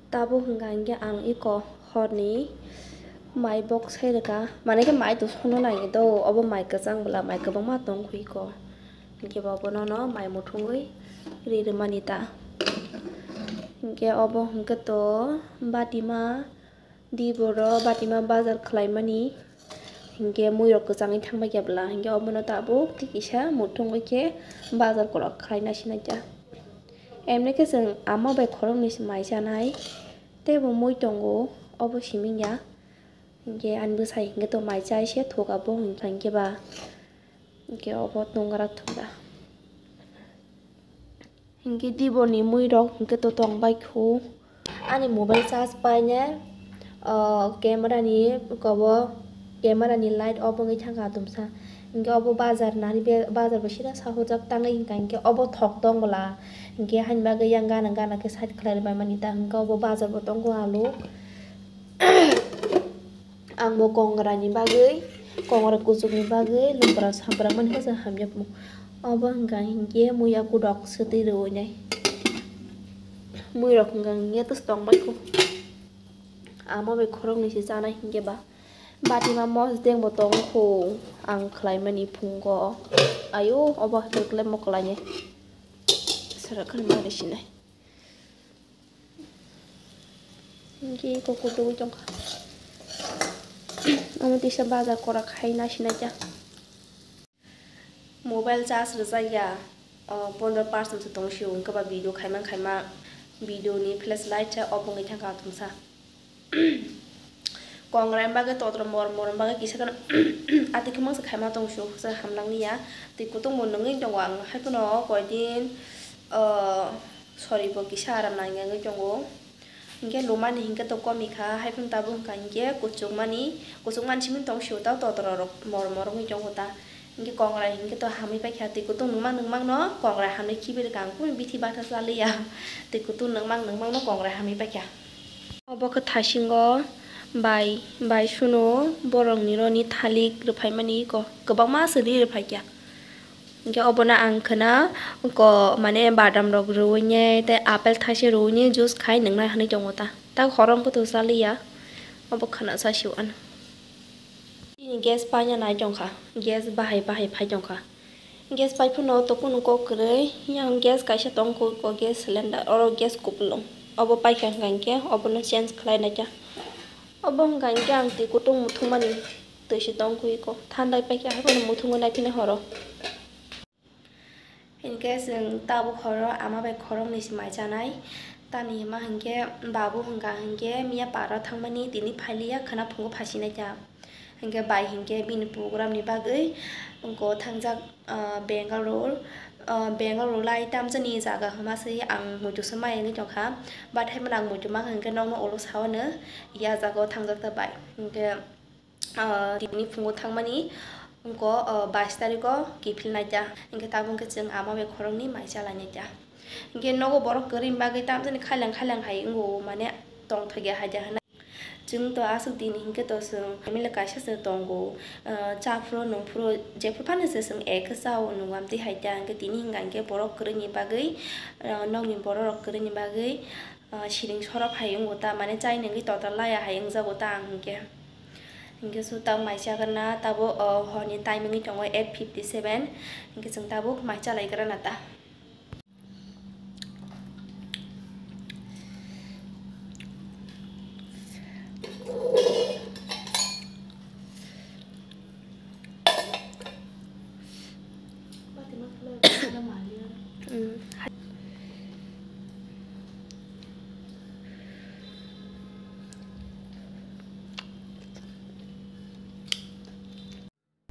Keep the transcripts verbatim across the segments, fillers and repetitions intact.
Tabuk hwnkha hinkhe ang iko horni mai bok sai rwkha, mane khe mai to sono nangya do, obo mai kwchang bwla mai kwbangma tong kho iko, hinkhe bo bono no mai muthungwi ri rwmani ta. Hinkhe obo hinkhe to batima, di boro batima bazar khlaimani. Hinkhe muirok kwchangwi thangbai khe bwla, hinkhe obono tabuk kisa muthungwi khe bazar kwlak khlaina sinai kha. Emni khe chwng ama bai khoroknwi se mai chanai, teibo mui tongo, obo simi ya. Hinkhe ani bwsai hinkhe to mai chai se thuka bo hinkha hinkhe ba, hinkhe obo tungrak thuka. Hinkhe diboni muirok hinkhe to tongbai kho. Ani mobile charge paine, o, camera ni kobo, camera ni light off wngwi thangkha atomsa. Hinkhe obo bazar nani be, bazar bo sida sahorjak tangwi hinkha hinkhe obo thok tong bwla. Hinkhe haini bagwi yang gana gana khe side khlai rwbaimani ta, hinkhe obo bazar bo tongo alu. Ang bo kongra ni bagwi, kongra kuchuk ni bagwi lwmpra sampra mani khe hamya pung. Obo hwnkha hinkhe muya kudok swtwi rwui nai. Muirok hwnkha hinkhe tongbai kho. Ama bai khoroknwi se chanai hinkhe ba. Batima mosdeng bo tong kho ang khlaimani phungo. Ayo, obo haikhe khlai mo kwlainai. Sara khan mani sinai. Hinkhe iko kutugwi tongkha. Omo tisa bazar kwrak hai nasinai kha. Mobile charge rwjak ya, o, pondro percent se tong sio, hwnkhe ba video khaimang khaima video ni flashlight se off wngwi thangkha atomsa. Kongra ni bagwi totro mor mor ni bagwi kisa kheno atwi khumang se khaima tong sio, se hamnang ya. Twi kutung bo nungwi tongo ang, haiphano koidin, o, sori bo kisa aram nangya wngwi tongo. Hinkhe lumani hinkhe to komi kha, haiphano tabuk hwnkha hinkhe kuchukmani, kuchukmani simi tong sio ta totro rok mor mor wngwi tongo ta. Hinkhe kongra hinkhe to hamwi paikha, twi kutung nungmang nungmang no kongra hamwi khibi rwkha ang, kunu bithi batha chaliya. Twi kutung nungmang nungmang no kongra hamwi paikha. Obo khe thasingo bai, bai suno borok ni roni thalik rwphaimani iko kwbangma se ri rwphaikha. Hinkhe obono ang khwna ko mane badam rok rwui ne tei apple thaise rwui ne juice khai nwngnai hinui tongo ta. Ta khorang bwtwi chaliya, obo khwna chasio ano. Chini gas paina nai tongkha, gas bahai bahai phai tongkha. Gas pipe phano to kunu kok kwrwi, yang gas kaisa tongkha, gas cylinder, oro gas kupulung. Obo paikha hwnkha hinkhe obono change khlai naikha. Obo hwnkha hinkhe ang twi kutung muthungmani twi se tongkha iko. Thandai paikha haiphano muthungwi naiphinai horo. Hinkhe chwng tabuk horo ama bai khoroknwi se mai chanai. Tamni hwnma hinkhe babu hwnkha hinkhe miya para thangmani tini phailiya khwna phungo phasinai ta. Hinkhe bai hinkhe bini program ni bagwi wngkho thangjak, ah, Bangalore, ah, Bangalore lai tamjani jaga hwnma se ang muitu se mai wngwi tongkha. But haimano ang muitu mankha hinkhe nokno ulo saono ya jaga o thangjak ta bai. Hinkhe ah, tini phungo thangmani wngkho, ah, bais tarikh o kiphil naikha. Hinkhe tabuk khe chwng ama bai khoroknwi mai chalainai ta. Hinkhe nogo borok kwrwini bagwi tamjani khailang khailang hai wngo, mane tongthokya hai da hwnwi. Chwng to aswk din hinkhe to chwng family kaisa se tongo, ah, cha phuru nung phuru jephuru phano se chwng ek khe chao nung amtwi hai ta. Hinkhe tini hinkha hinkhe borok kwrwini bagwi, ah, nokni borok rok kwrwini bagwi, ah, siring sorok hai wngo ta, mane chai nungwi total laya hai wngjago ta ang hinkhe. Hinkhe so tang mai chagrana tabuk, o, horni time wngwi tongo eight fifty seven, hinkhe chwng tabuk mai chalaigrana ta.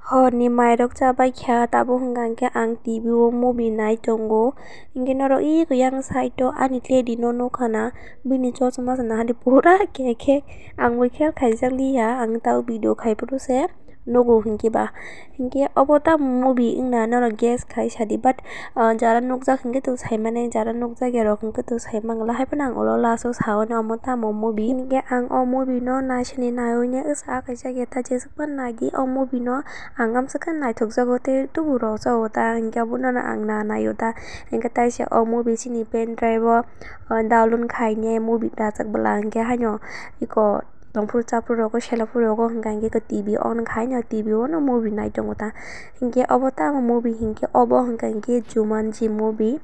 Horni mairok chabai kha, tabuk hwnkha hinkhe ang T V o movie nai tongo. Hinkhe norok eko yang side o ani teddy no nukha na, bini chosma se nahadi pura kek kek. Ang bo khe khaijak liya, ang tei video khai phuru se nugo hinkhe ba. Hinkhe obo tamo movie wngna norok guess khai sadi, but, ah, jara nukjak hinkhe to saimani, jara nukjakya rok hinkhe to saimangla, haiphano ang ulo last o saui omo tamo movie. Hinkhe ang o movie no naisini naiwi ne wngsa kaijak ya ta jeswk phano naidi o movie no. Ang amswk khe naithokjago tei tubu rwjago ta, hinkhe abono ang na naio ta. Hinkhe taisa o movie chini pen drive o, o download khainai movie rajak bwla hinkhe haino iko tongphuru chaphuru rogo selaphuru rogo hinkhe ang iko T V on khai no T V o no movie nai tongo ta. Hinkhe obo tamo movie hinkhe obo hinkhe Jumanji movie.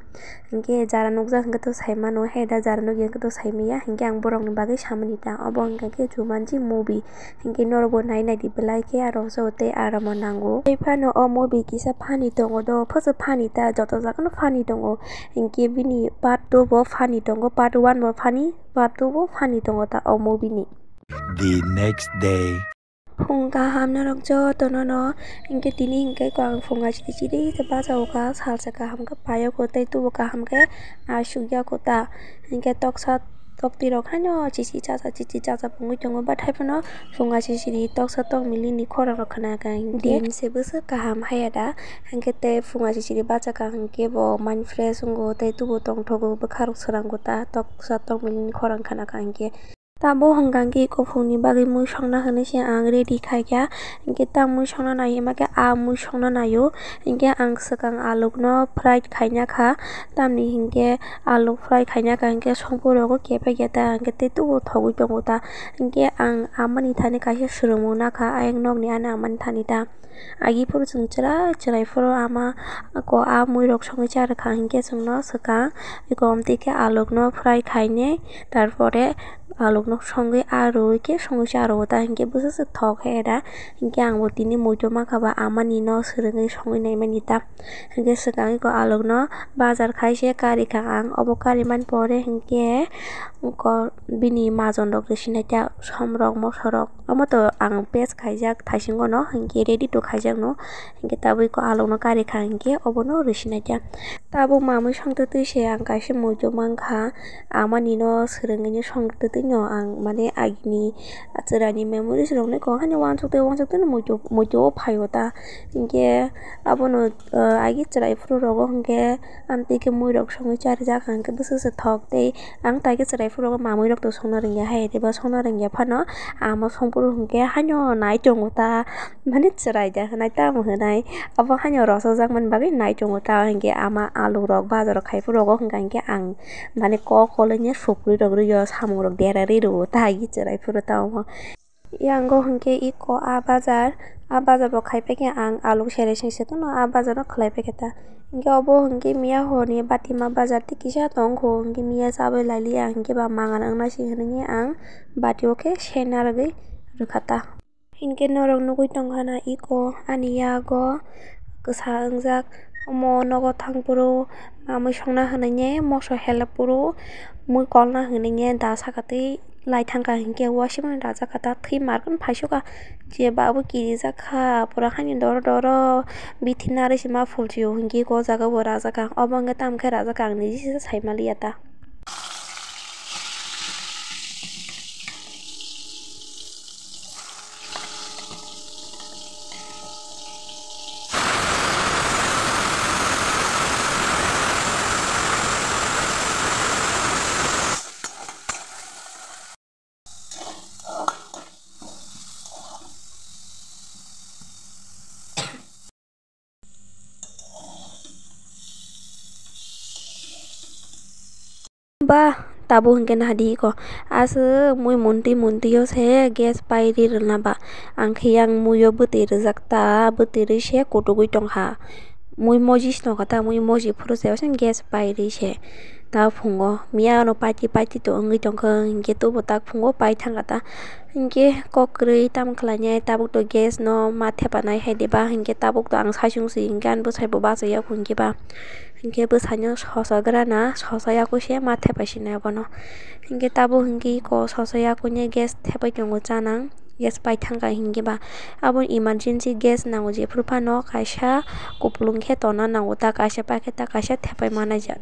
Hinkhe jara nukjak hinkhe to saimano, hai da jara nukya hinkhe to saimanya, hinkhe ang borokni bagwi samani ta, obo hinkhe Jumanji movie. Hinkhe norokbo nai naidi belai khe aro so tei aromo nango. Tei phano o movie kisa funny tongo do, phasa funny ta, joto jagano funny tongo. Hinkhe bini part two bo funny tongo, part one bo funny, part two bo funny tongo ta o movie ni. The next day. Phung kaham norok jotono no, hinkhe tini hinkhe ang phung aisidi chiri khe bachago kha, salsa kaham khe paiyago tei tubo kaham khe asukyago ta. Hinkhe toksa tokti rok haino chichi chacha chichi chacha pungwi tongo, but haiphano phung aisidi toksa tokmili ni khorang rok khna kha hinkhe din se bwswk kaham haiya da. Hinkhe tei phung aisidi bachakha hinkhe bo mind fresh wngo tei tubo tongthogo bwkha rok swnamgo ta toksa tokmili ni khorang khna kha hinkhe. Tamo hwnkha khe kuphungni bagwi mui songna hwnwi se ang ready khaikha. Hinkhe ta mui songna nai hima khe a mui songna naio. Hinkhe ang swkang alukno fry khaina kha. Tamni hinkhe aluk fry khaina kha hinkhe songphuru rogo kepekya ta hinkhe tei tubo thogwi tongo ta. Hinkhe ang amani thani kaisa swrwngmung nakha ayang nokni ani amani thani ta. Agi phuru chwng chwrai chwrai phuru ama ko a mui rok songwi cha rwkha hinkhe chwngno swkang eko amtwi khe alukno fry khainai, tarpore alukno songwi a rwui khe songwi cha rwo ta hinkhe bwswk se thok khe da hinkhe ang bo tini muitu mankha ba amani no swrwngwi songwi naimani ta hinkhe swkang eko alukno bazar khai se kari kha ang obo kari mani pore hinkhe ko bini majon rok rwsinai ta som rok moso rok. Omo to ang paste khaijak thaisingo no, hinkhe ready to khaijak no, hinkhe tabuk ko alukno kari kha hinkhe obono rwsinai kha. Tabuk mamui songtwtwi se ang kaisa muitu mankha, amani no swrwngwi no songtwtwi no ang mane agini chwraini memories rokno eko haino uansuk twi uansuk twi no muitu muitu o phaio ta, hinkhe abono, ah, agi chwrai phuru rogo hinkhe amtwi khe mui rok songwi charijak hinkhe bwswk se thok tei ang tai khe chwrai phuru rogo mamui rok to songna rwngya hai, tei bo songna rwngya phano. Ama songphuru hinkhe haino nai tongo ta, mane chwrai da hwnai tamo hwnai, abo haino rochajak mani bagwi nai tongo ta, hinkhe ama aluk rok bazar o khai phuru rogo hwnka hinkhe ang mane kok kolwi ni sukri rok rwio samung rok dera ri rwo ta, agi chwrai phuru ta omo. Yango hinkhe iko a bazar, a bazar bo khai paikhe ang aluk sere singse tono a bazar o khlai paikhe ta. Hinkhe obo hinkhe miya horni batima bazar tei kisa tongkho hinkhe miya chabai lailiya hinkhe ba mangan wngna si hwnwi ang bati o khe sena rwgwi rwkha ta. Hinkhe norok nugwi tongkha na iko ani yago kwsa wngjak omo nogo thangphuru mamui songna hwnwi moso helep phuru mui kolna hwnwi da sakatwi lai thangkha hinkhe uansukmani rajak kha ta thwi markhe phaisu kha je ba bo kirijak kha pura haino doro doro bithi narwi se ma phulsio hinkhe o jaga bo rajak kha obo hinkhe tamo khe rajak kha ang niji se sai maliya ta. Ba, tabuk hinkhe nahadi iko. Aswk mui muntwi muntwio se gas pai ri rwna ba. Ang khe yang muio bwtwi rwjak ta, bwtwi rwi se kutugwi tongkha. Mui moji se tongkha ta, mui moji phuru se gas pai ri se. Ta phungo miya ano paiti paiti to wngwi tongkha, hinkhe tubo tak phungo pai thangkha ta. Hinkhe kok kwrwi tamo khlainai, tabuk to gas no ma thepanai hai de ba, hinkhe tabuk to ang saichung si hinkhe ani bwsai bo bachai ya hinkhe ba. Hinkhe bwsaino sosa grana, sosa yakui se ma thepai sinai abono. Hinkhe tabuk hinkhe iko sosa yakuine gas thepai tongo chanang, gas pai thangkha hinkhe ba. Abo emergency gas nango jephuru phano kaisa kupulung khe tonna nango, ta kaisa pakhe ta kaisa thepai manai jat.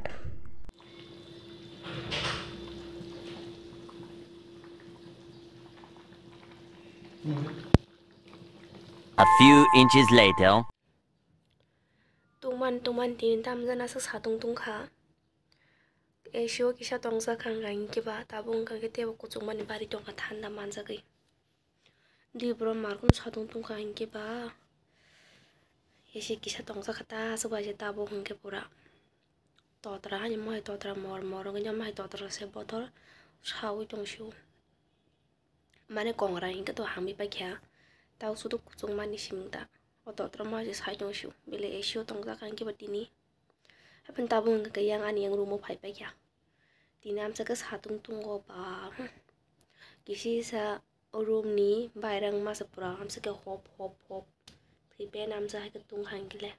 A few inches later. Tungmani tungmani tini tamjana swk satung tungkha. A C o kisa tongjak kha wngkha hinkhe ba tabuk wngkha khe teibo kuchukmani bari tongkha thanda manjagwi. Dwi borok markhun satung tungkha hinkhe ba A C kisa tongjak kha ta aswk bai se tabuk hinkhe pura totra hani mohai totra mor mor wngwi no mohai totra se bothor saui tong sio. Mane kongra hinkhe to hamwi paikha. Tau sudu kuchukmani siming ta. O totra ma se sai tong sio. Bele A C o tongjak ang kiba tini. Haphang tabuk hwnkha khe yang ani yang room o phai paikha. Tini amsa khe satung tungo ba. Kisi sa room ni bairang masa pura amsa khe hop hop hop. Phai pen amsa hai khe tungkha hinkhe le.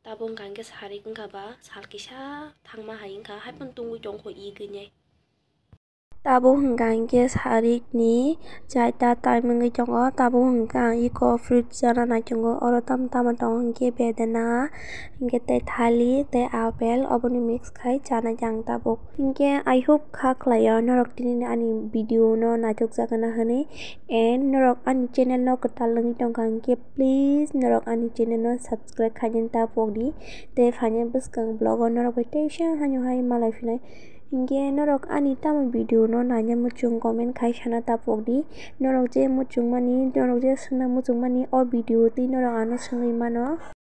Tabuk hwnkha hinkhe sarik wngkha ba sal kisa thangma hai wngkha. Haphang tungwi tongkho i gwnai. Tabuk hwnkha hinkhe sarikni chaita time wngwi tongo. Tabuk hwnkha ang eko fruit chana naitongo. Oro tamo tamo tongo hinkhe bedena, hinkhe tei thali, tei apple, oboni mix khai chanai ang tabuk. Hinkhe I hope kha khlaio norok tini ani video no naithok jakana hwnwi. And norok ani channel no kwtal wngwi tongkha hinkhe please norok ani channel no subscribe khainani ta pokdi. Tei phainai bwskang vlog o norok bai teisa haino hai malai phinai. Hinkhe norok ani tamo video no naina muchung comment khai sana ta pokdi. Norok je muchungmani, norok je swngna muchungmani o video twi norok ano swngwi mano.